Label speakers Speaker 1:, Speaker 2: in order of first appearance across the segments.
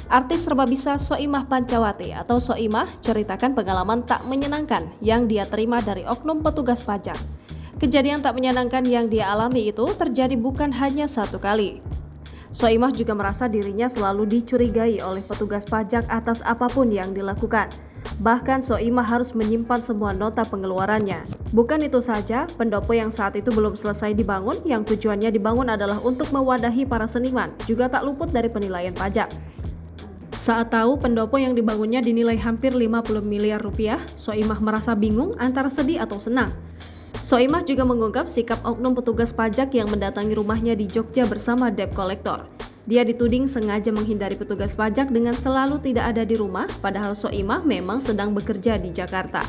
Speaker 1: Artis serba bisa Soimah Pancawati atau Soimah ceritakan pengalaman tak menyenangkan yang dia terima dari oknum petugas pajak. Kejadian tak menyenangkan yang dia alami itu terjadi bukan hanya satu kali. Soimah juga merasa dirinya selalu dicurigai oleh petugas pajak atas apapun yang dilakukan. Bahkan Soimah harus menyimpan semua nota pengeluarannya. Bukan itu saja, pendopo yang saat itu belum selesai dibangun, yang tujuannya dibangun adalah untuk mewadahi para seniman, juga tak luput dari penilaian pajak. Saat tahu pendopo yang dibangunnya dinilai hampir 50 miliar rupiah, Soimah merasa bingung antara sedih atau senang. Soimah juga mengungkap sikap oknum petugas pajak yang mendatangi rumahnya di Jogja bersama debt collector. Dia dituding sengaja menghindari petugas pajak dengan selalu tidak ada di rumah, padahal Soimah memang sedang bekerja di Jakarta.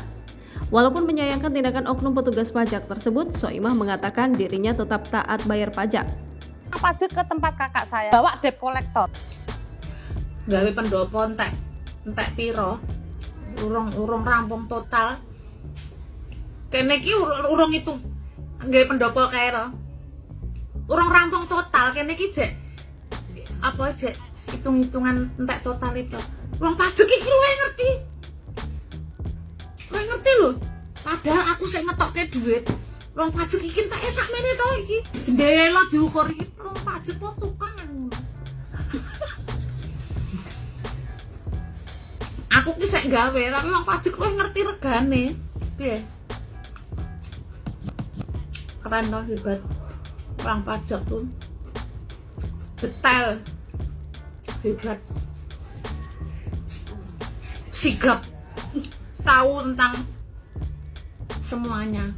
Speaker 1: Walaupun menyayangkan tindakan oknum petugas pajak tersebut, Soimah mengatakan dirinya tetap taat bayar pajak.
Speaker 2: Pajak ke tempat kakak saya, bawa debt collector.
Speaker 3: Gawe pendopo entek entek piro, urung urung rampung total. Kene iki urung itu gawe pendopo kae to, urung rampung total. Kene iki jek apa, jek hitung-hitungan entek total itu. Wong pajak iki luwih ngerti, luwih ngerti lho, padahal aku sik ngetokke duit. Wong pajak iki enteke sakmene to. Iki jendela diukur. Iki wong pajak po tukang ngono. Aku ki sik gawe, tapi wong pajak luwih ngerti regane. Piye, keren toh? Hebat orang pajak tuh, detail, hebat, sigap, tahu tentang semuanya.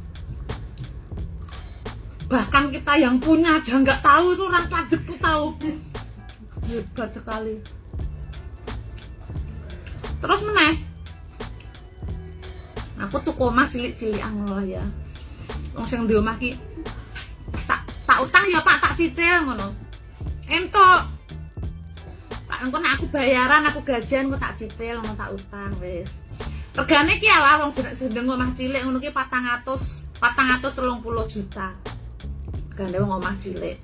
Speaker 3: Bahkan kita yang punya aja nggak tahu, itu orang pajak tuh tahu. Hebat sekali. Terus meneh, aku tuku omah cilik-cilikan ngono lah ya. Wong sing di omah ki tak tak utang ya, Pak, tak cicil ngono. Entuk tak engko nek aku bayaran, aku gajian, engko tak cicil ngono, tak utang wis. Regane ki ala wong jeneng omah cilik ngono ki 400, 430 juta. Regane wong omah cilik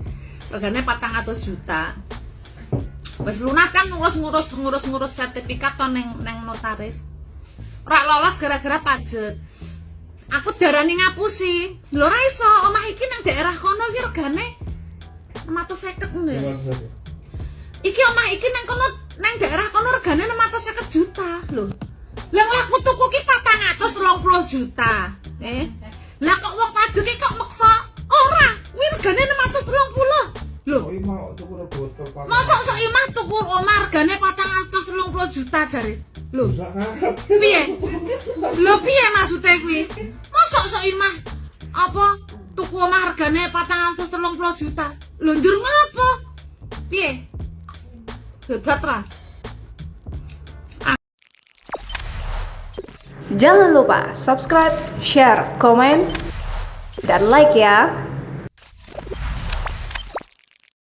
Speaker 3: regane 400 juta. Wis lunas kan, ngurus-ngurus ngurus-ngurus sertifikat to neng neng notaris. Ora lolos gara-gara pajak. Aku darani ngapusi. Lho, ora iso, omah iki nang daerah kono iki regane 650 ngono ya. Iki omah iki nang kono, nang daerah kono regane 650 juta lho. Lah, aku tuku ki 430 juta. Eh. Lah, kok wong pajak iki kok maksa ora, kuwi regane 630. Lho,
Speaker 4: Oh, iya, tuku rego botol.
Speaker 3: Mosok sok imah tuku omah regane 430 juta jare. Lho,
Speaker 4: Sak karep.
Speaker 3: Piye? Lho, piye maksude kuwi? Mosok sok imah apa tuku omah regane 430 juta? Lho, njur ngapa? Piye? Hebat ra?
Speaker 1: Jangan lupa subscribe, share, komen, dan like ya.